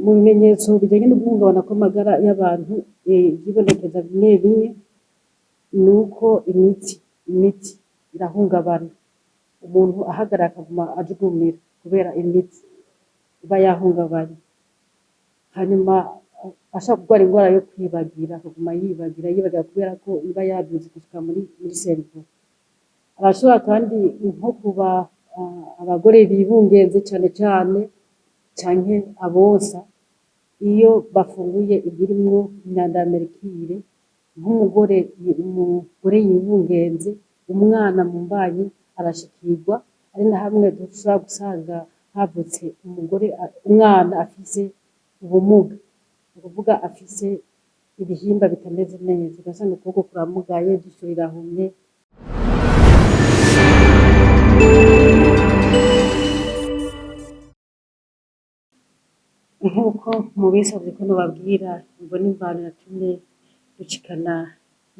Mu bimenyetso bijanye no guhungabana kw'amagara y'abantu, ivyibonekeza bimwe bimwe ni uko imitsi irahungabana, umuntu ahagarara akaguma ajugumira kubera imitsi iba yahungabanye. Hanyuma ashobora kurwara ingwara yo kwibagira, akaguma yibagira yibagira kubera ko iba yaduze gushika muri cerveau. Arashobora kandi nko kuba abagore bibungenze cane cane canke abonsa, iyo bafunguye ibirimwo imyanda ya mercure, nk'umugore umugore yibungenze, umwana mu mbanyi arashikirwa, ari na hamwe dushobora gusanga havutse umugore, umwana afise ubumuga, ni ukuvuga afise ibihimba bitameze neza, ugasanga ukuboko kuramugaye, ijisho rirahumye. Nk'uko mubisavye ko nobabwira imvo n'imvano yatumye dushikana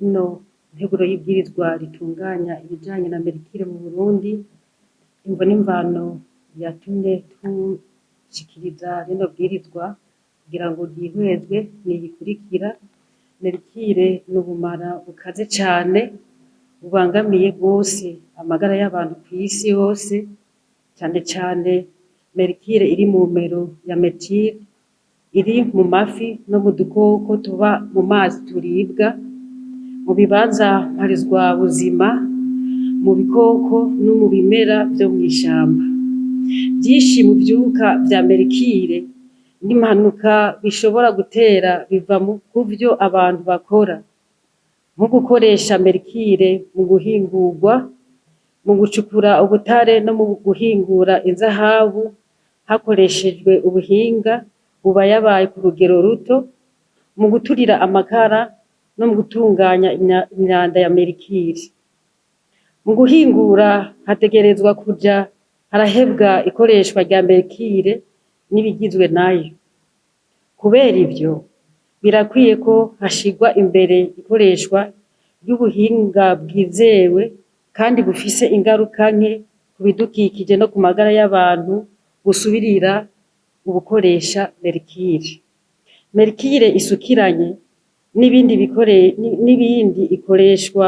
ino nteguro y'ibwirizwa ritunganya ibijanye na mercure mu Burundi, imvo n'imvano yatumye dushikiriza rino bwirizwa kugira ngo ryihwezwe niyi ikurikira: Mercure ni ubumara bukaze cane bubangamiye rwose amagara y'abantu kw'isi yose, cane cane mercure iri mu mero ya méthyle, iri mu mafi no mu dukoko tuba mu mazi turibwa, mu bibanza mparizwabuzima, mu bikoko no mu bimera vyo mw'ishamba. Vyinshi mu vyuka vya mercure n'impanuka bishobora gutera biva kuvyo abantu bakora, nko gukoresha mercure mu guhingurwa, mu gucukura ubutare no mu guhingura inzahabu hakoreshejwe ubuhinga bubayabaye ku rugero ruto, mu guturira amakara no mu gutunganya imyanda ya mercure. Mu guhingura hategerezwa kuja harahebwa ikoreshwa rya mercure n'ibigizwe nayo. Kubera ivyo, birakwiye ko hashirwa imbere ikoreshwa ry'ubuhinga bwizewe kandi bufise ingaruka nke ku bidukikije no ku magara y'abantu, busubirira ubukoresha mercure. Mercure isukiranye n'ibindi ikoreshwa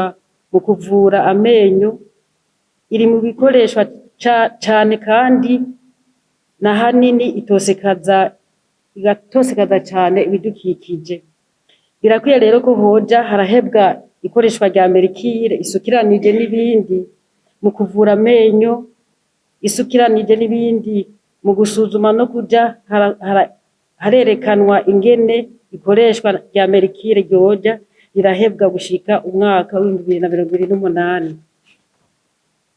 mu kuvura amenyo, iri mu bikoreshwa cane kandi na hanini igatosekaza cane ibidukikije. Birakwiye rero ko hoja harahebwa ikoreshwa rya mercure isukiranije n'ibindi mu kuvura amenyo, isukiranije n'ibindi mu gusuzuma no kuja harerekanwa ingene ikoreshwa rya mercure ryoja rirahebwa gushika umwaka w'2028.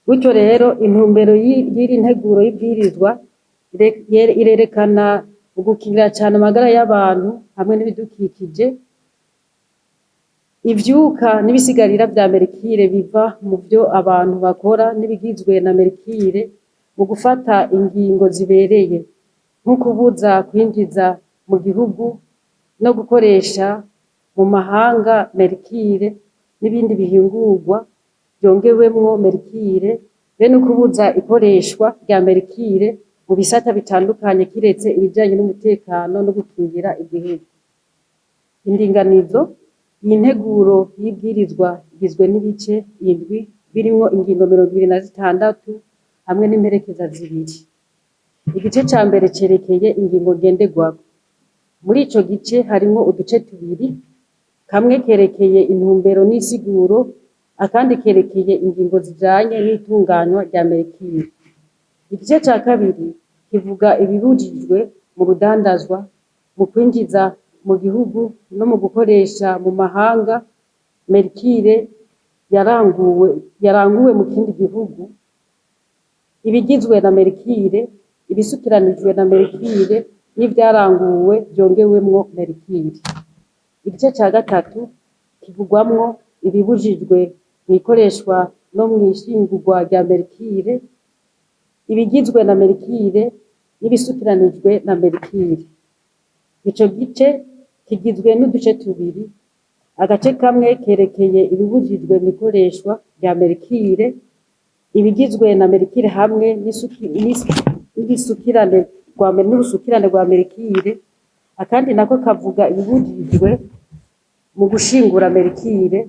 Gutyo rero intumbero y'iri nteguro y'ibwirizwa irerekana ugukingira cane amagara y'abantu hamwe n'ibidukikije. Ivyuka n'ibisigarira vya mercure biva mu vyo abantu bakora n'ibigizwe na mercure, mu gufata ingingo zibereye nko kubuza kwinjiza mu gihugu no gukoresha mu mahanga mercure n'ibindi bihingurwa vyongewemwo mercure, be no kubuza ikoreshwa rya mercure mu bisata bitandukanye kiretse ibijanye n'umutekano no gukingira igihugu. Indinganizo: iyi nteguro y'ibwirizwa igizwe n'ibice 7 birimwo ingingo 26 hamwe n'imperekeza 2. Igice ca mbere cerekeye ingingo ngenderwako. Muri ico gice harimwo uduce tubiri, kamwe kerekeye intumbero n'isiguro, akandi kerekeye ingingo zijanye n'itunganywa rya mercure. Igice ca kabiri kivuga ibibujijwe mu rudandazwa, mu kwinjiza mu gihugu no mu gukoresha mu mahanga mercure yaranguwe mu kindi gihugu, ibigizwe na mercure, ibisukiranijwe na mercure n'ivyaranguwe vyongewemwo mercure. Igice ca gatatu kivugwamwo ibibujijwe mw'ikoreshwa no mw'ishingurwa rya mercure, ibigizwe na mercure n'ibisukiranijwe na mercure. Ico gice kigizwe n'uduce tubiri, agace kamwe kerekeye ibibujijwe mw'ikoreshwa rya mercure, ibigizwe na mercure hamwe n'ibisukirane rwa n'urusukirane rwa mercure. Akandi nako kavuga ibibujijwe mu gushingura mercure,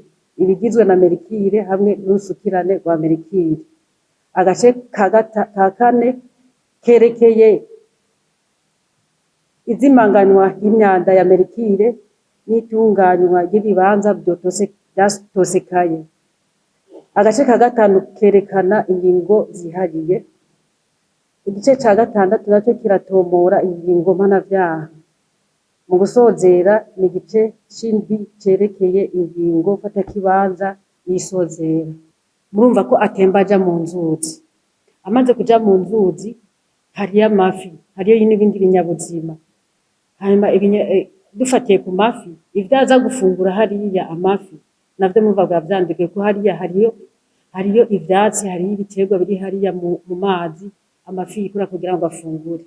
ibigizwe na mercure hamwe n'urusukirane rwa mercure. Agace ka kane kerekeye izimanganywa ry'imyanda ya mercure n'itunganywa ry'ibibanza vyatosekaye. Agace ka gatanu kerekana ingingo zihariye. Igice ca gatandatu naco kiratomora ingingo mpanavyaha. Mu gusozera, ni igice c'indwi cerekeye ingingo mfatakibanza y'isozera. Murumva ko atemba aja mu nzuzi. Amaze kuja mu nzuzi, hariyo amafi, hariyo n'ibindi binyabuzima. Hanyuma dufatiye ku mafi, ivyo aza gufungura hariya amafi navyo murumva biba vyandukiye, ko hariya hariyo ivyatsi, hariyo ibiterwa biri hariya mu mazi amafi yikura kugira ngo afungure.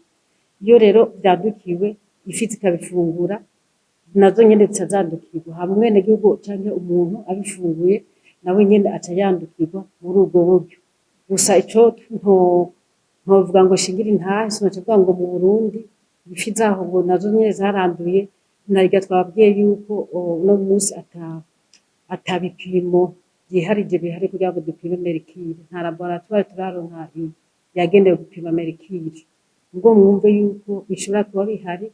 Iyo rero vyandukiwe, ifi zikabifungura, nazo nyene zica zandukirwa. Hama umwenegihugu canke umuntu abifunguye, nawe nyene aca yandukirwa muri ubwo buryo. Gusa ico ntovuga ngo shingire intahe, sinoca mvuga ngo mu Burundi ifi zaho ngo nazo nyene zaranduye, narirya twababwiye yuko uno musi ata bipimo vyiharije bihari kugira ngo dupime mercure. Nta laboratoire turaronka yagenewe gupima mercure. Ubwo mwumve yuko bishobora kuba bihari,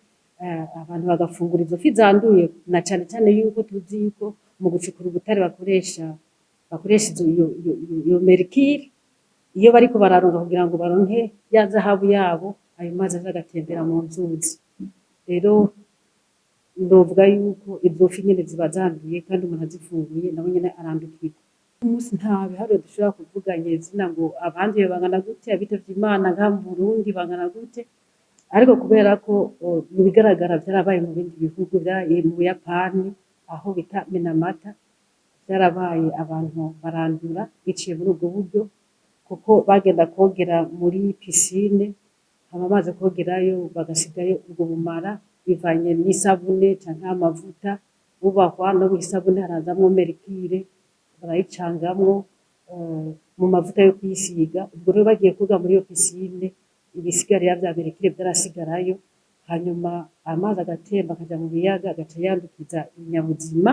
abantu bagafungura izo fi zanduye, na cane cane yuko tuzi yuko mu gucukura ubutare bakoresha iyo mercure iyo bariko bararonga kugira ngo baronke ya zahabu yabo, ayo mazi aza agatembera mu nzuzi. Rero novuga yuko izo fi nyene ziba zanduye, kandi umuntu azifunguye nawe nyene arandukirwa. Umunsi nta biharuro dushobora kuvuga nyezina ngo abanduye bangana gute, abitavye Imana ngaha mu Burundi bangana gute, ariko kubera ko mu bigaragara vyarabaye mu bindi bihugu, vyarabaye mu Buyapani aho bita Minamata, vyarabaye, abantu barandura biciye muri ubwo buryo, kuko bagenda kwogera muri piscine, hama bamaze kwogerayo bagasigayo ubwo bumara bivanye n'isabune canke amavuta bubahwa. No mw'isabune harazamwo mercure, barayicangamwo mu mavuta yo kwisiga. Ubwo rero bagiye koga muri iyo piscine, ibisigarira vya mercure vyarasigarayo, hanyuma amazi agatemba akaja mu biyaga, agaca yandukiza ibinyabuzima,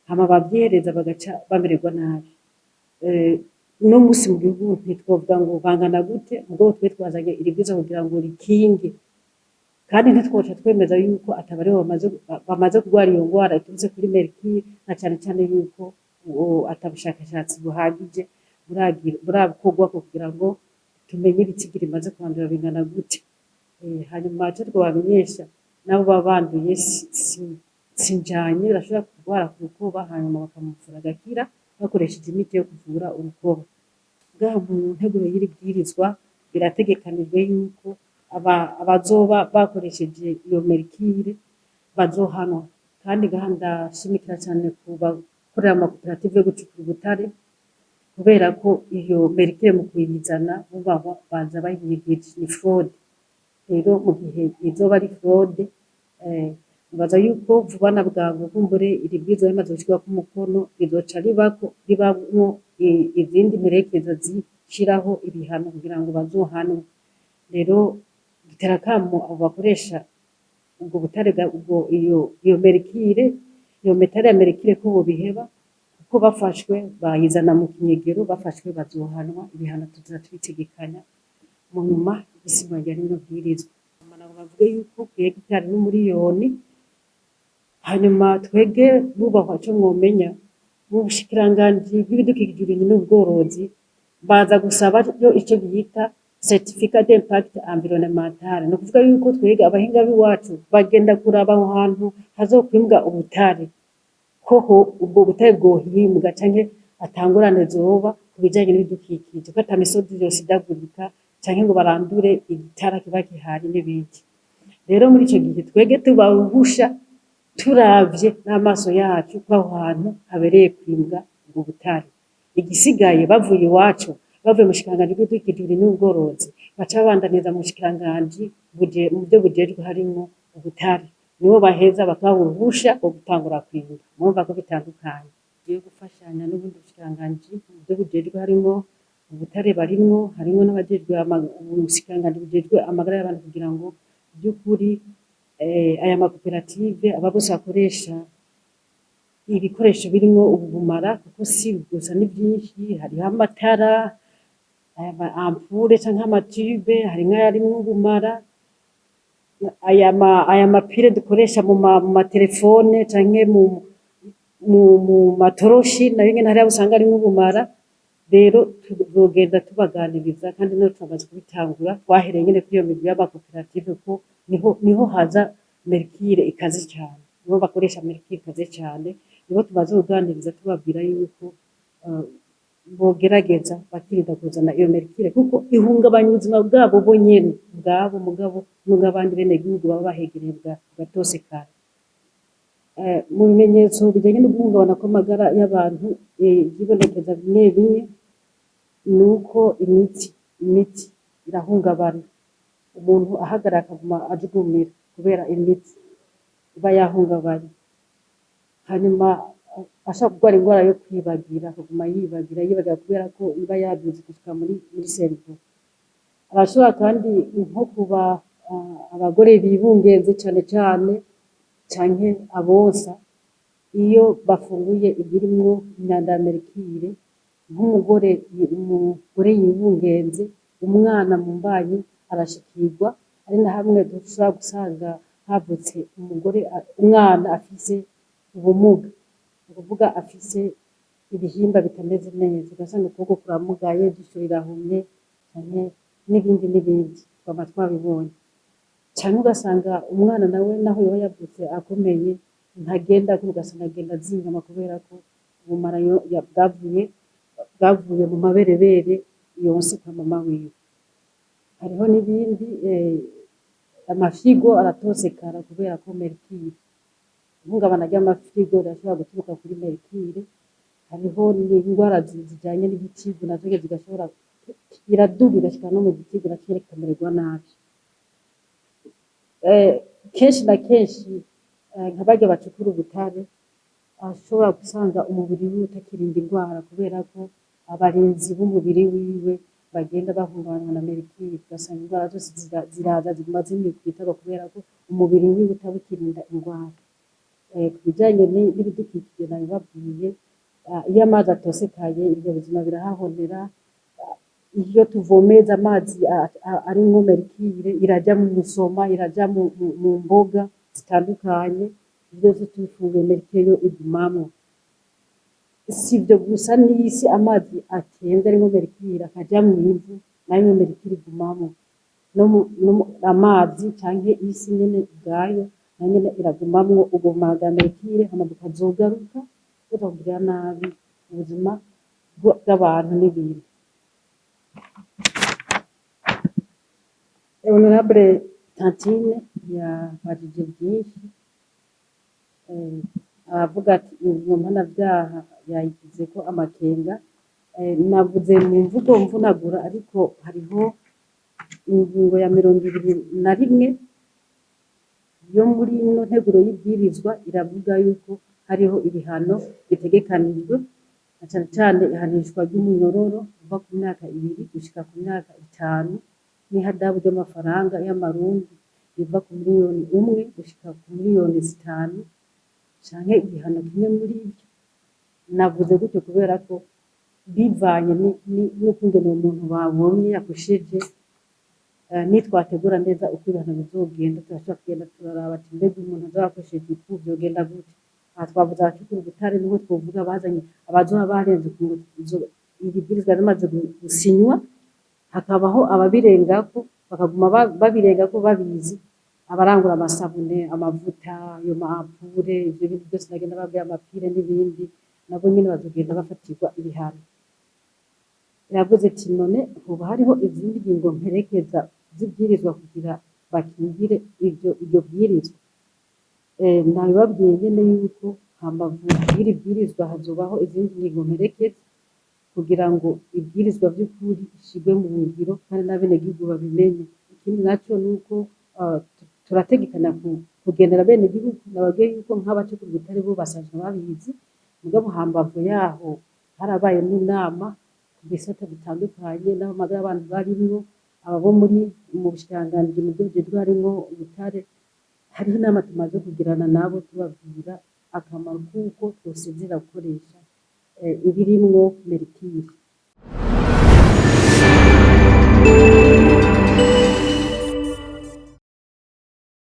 hama bavyihereza bagaca bamererwa nabi. Uno musi mu gihugu ntitwovuga ngo bangana gute, mugabo twe twazanye iri bwirizwa kugira ngo rikinge, kandi ntitwoca twemeza yuko ataba aribo bamaze kurwara iyo ngwara iturutse kuri mercure, na cane cane yuko ata bushakashatsi buhagije burakorwako kugira ngo tumenye ibitigiri bimaze kwandura bingana gute. Hanyuma ico twobamenyesha, nabo baba banduye sinjanye, barashobora kurwara ku rukoba, hanyuma bakamuvura agakira bakoresheje imiti yo kuvura urukoba. Ngaha mu nteguro y'iri bwirizwa birategekanijwe yuko abazoba bakoresheje iyo mercure bazohanwa. Kandi ngaha ndashimikira cane ku bakorera amakoperative yo gucukura ubutare, kubera ko iyo mercure mu kuyizana bubahwa baza bayinyegeje, ni fraude. Rero mu gihe izoba ari fraude, nibaza yuko vuba na bwangu, kumbure iri bwirizwa rimaze gushirwako umukono, rizoca ribamwo izindi mperekeza zishiraho ibihano kugira ngo bazohanwe. Rero dutera akamo abo bakoresha ubwo butare, ubwo iyo mercure, iyo métal ya mercure, ko bobiheba, kuko bafashwe bayizana mu kinyegero, bafashwe bazohanwa. Ibihano tuza tubitegekanya mu nyuma y'isinywa rya rino bwirizwa. Bavuge yuko ku hegitari n'umuriyoni. Hanyuma twege bubahwa, ico mwomenya, mu bushikiranganji bw'ibidukikije, uburimyi n'ubworozi, baza gusaba yo ico bita certificat d'impact environnemental. Ni ukuvuga yuko twege abahinga b'iwacu bagenda kuraba aho hantu hazokwimbwa ubutare, ko ubwo butare bwohimbwa canke atangorane zoba ku bijanye n'ibidukikije, ko ata misozi yosidagurika canke ngo barandure igitara kiba gihari n'ibindi. Rero muri ico gihe twege tubahusha turavye n'amaso yacu ko aho hantu habereye kwimbwa ubwo butare. Igisigaye, bavuye iwacu, bavuye mu bushikiranganji bw'ibidukikije, uburimyi n'ubworozi, baca babandaniza mu bushikiranganji mu vyo bujejwe harimwo ubutare, nibo baheza bakabaha uruhusha rwo gutangura kwimba. Murumva ko bitandukanye. Tugiye gufashanya n'ubundi bushikiranganji mu vyo bujejwe harimwo ubutare, barimwo, harimwo n'abajejwe ubushikiranganji bujejwe amagara y'abantu kugira ngo By'ukuri aya makoperative aba bose bakoresha ibikoresho birimwo ubumara, kuko si gusa, ni byinshi: hariho amatara, aya ma ampoule canke ama tube, harimwo ayarimwo ubumara, aya ma pile dukoresha mu matelefone canke mu matoroshi, nayo nyene hariho usanga arimwo ubumara. Rero tuzogenda tubaganiriza, kandi no twamaze kubitangura. Twahereye nyene kuri iyo migwi y'amakoperative, ko niho haza mercure ikaze cane, niho bakoresha mercure ikaze cane. Nibo tumaze kuganiriza, tubabwira yuko bogerageza bakirinda kuzana iyo mercure, kuko ihungabanya ubuzima bwabo bo nyene ubwabo, mugabo n'ubw'abandi bene gihugu baba bahegereye bugatosekara. Mu bimenyetso bijanye no guhungabana kw'amagara y'abantu vyibonekeza bimwe bimwe, ni uko imitsi irahungabana, umuntu ahagarara akaguma ajugumira kubera imitsi iba yahungabanye. Hanyuma ashobora kurwara ingwara yo kwibagira, akaguma yibagira yibagira kubera ko iba yaduze gushika muri cerveau. Arashobora kandi nko kuba abagore bibungenze cane cane canke abonsa, iyo bafunguye ibirimwo imyanda ya mercure, nk'umugore umugore yibungenze, umwana mu mbanyi arashikirwa, ari na hamwe dushobora gusanga havutse umugore umwana afise ubumuga, ni ukuvuga afise ibihimba bitameze neza, ugasanga ukuboko kuramugaye, ijisho rirahumye, canke n'ibindi n'ibindi, twama twabibonye. Canke ugasanga umwana nawe, naho yoba yavutse akomeye, ntagenda, ugasanga agenda azingama kubera ko ubumara bwavuye mu maberebere yonse kwa mama wiwe. Hariho n'ibindi, amafyigo aratosekara kubera ko mercure, ihungabana ry'amafyigo rirashobora guturuka kuri mercure. Hariho n'indwara zijanye n'igitigu, nazo nyene zigashobora, iraduga igashika no mu gitigu, naco nyene kikamererwa nabi. Kenshi na kenshi nka barya bacukura ubutare, ashobora gusanga umubiri wiwe utakirinda indwara, kubera ko abarinzi b'umubiri wiwe bagenda bahungabanywa na mercure, ugasanga indwara zose ziraza ziguma zimwikwitako kubera ko umubiri wiwe utaba ukirinda indwara. Ku bijanye n'ibidukikije nabibabwiye, iyo amazi atosekaye ibinyabuzima birahahonera. Iyo tuvomeza amazi arimwo mercure, iraja mu musoma, iraja mu mboga zitandukanye, ivyo vyose tubifunguye mercure yo igumamwo. Si ivyo gusa, n'isi amazi atemvye arimwo mercure akaja mw'ivu, nayo mercure igumamwo. No amazi canke isi nyene ubwayo nayo nyene iragumamwo ubwo bumara bwa mercure, hama bukazogaruka buza kugirira nabi ubuzima bw'abantu n'ibintu. Honorable Tantine yabajije byinshi, aravuga ati ingingo mpanavyaha yayigizeko amakenga. Navuze mu mvugo mvunagura, ariko hariho ingingo ya 21 yo muri ino nteguro y'ibwirizwa, iravuga yuko hariho ibihano bitegekanijwe, na cane cane ihanishwa ry'umunyororo uva ku myaka 2 gushika ku myaka 5, n'ihadabu ry'amafaranga y'amarundi riva ku 1 miliyoni gushika ku miliyoni 5, canke igihano kimwe muri ivyo. Navuze gutyo kubera ko bivanye n'ukungene uwo muntu babonye yakosheje, nitwategura neza uko ibihano bizogenda, turashobora kugenda turaraba ati mbega umuntu azoba akosheje uku vyogenda gute? Aha twavuze abacukura ubutare, niho twovuga abazanye abazoba barenze ku iri bwirizwa rimaze gusinywa, hakabaho ababirengako, bakaguma babirengako babizi, abarangura amasabune, amavuta, ayo ma ampoule, ivyo bintu byose nagenda babwira, ama pile n'ibindi, nabo nyene bazogenda bafatirwa ibihano. Yavuze ati none hoba hariho izindi ngingo mperekeza z'ibwirizwa kugira bakingire iryo bwirizwa? Nabibabwiye nyene yuko hambavu y'iri bwirizwa hazobaho izindi ngingo mperekeza kugira ngo ibwirizwa vy'ukuri ishirwe mu ngiro kandi n'abenegihugu babimenye. Ikindi naco nuko turategekanya kugendera abenegihugu. Nababwiye yuko nk'abacukura ubutare bo basanzwe babizi, mugabo hambavu yaho harabaye n'inama ku bisata bitandukanye n'abamagara abantu barimwo. Aba bo muri mu bushikiranganji mu vyo bujejwe harimwo ubutare, hariho inama tumaze kugirana nabo tubabwira akamaro kuko twosezera gukoresha ibirimwo mercure.